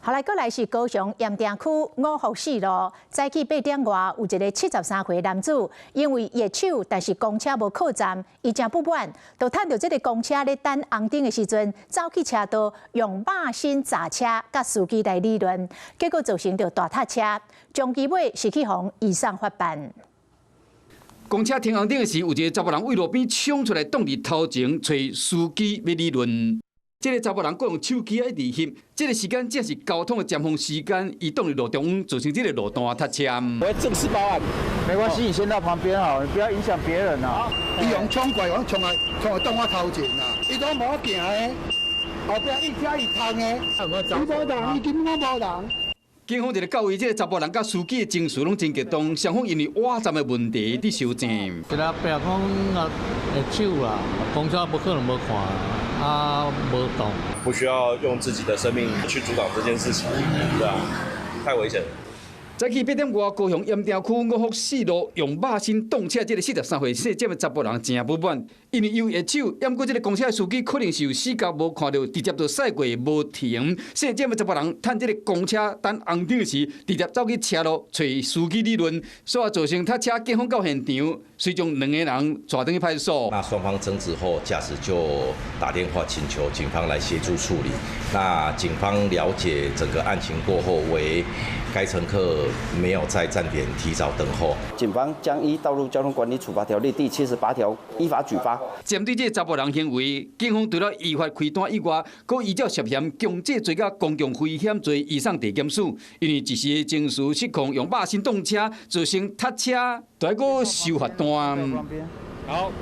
好來，閣來是高雄鹽埕區五福四路，早起8點外有一个73歲男子，因為熱手，但是公車無靠站，伊誠不滿，就趁著這个公車咧等紅燈的時陣，走去車道用肉身砸車，佮司機來理論，結果造成著大塞車，終其尾是去予移送法辦。公車停紅燈的時，有一个查埔人對路邊衝出來，擋佇頭前，揣司機欲理論。這个查埔人閣用手機仔一直翕，這个時間正是交通的尖峰時間，伊擋佇路中央，造成這个路段塞車。我會正式報案。沒關係，你先到旁邊好，你不要影響別人啊。伊用衝過來，講衝來衝來擋我頭前啊！伊講無行的，後壁伊車伊衝的，伊無人，伊根本無人。警方佇咧到位，這个查埔人佮司機的情緒攏真激動，雙方因為倚站的問題佇相爭。一个白講啊，會手啦，公車不可能無看。啊，無動，不需要用自己的生命去阻擋這件事情，對啊，太危險。早起8點外，高雄鹽埕區五福四路用肉身擋車，這个43歲姓鄭的查埔人誠不滿，因為有熱手，毋過這个公車司機可能是有死角無看著，直接就駛過無停。姓鄭的查埔人趁這个公車等紅燈時，直接走去車路揣司機理論，所以造成塞車。警方到現場，隨將兩個人帶轉去派出所。那雙方爭執後，駕駛就打電話請求警方來協助處理。那警方了解整個案情過後，為該乘客沒有在站點提早等候。警方將依《道路交通管理處罰條例》第78條依法舉發。針對這个查埔人行為，警方除了依法開單以外，閣依照涉嫌強制罪佮公共危險罪移送地檢署。因為一時情緒失控，用肉身擋車，造成塞車，都愛閣收罰單。好。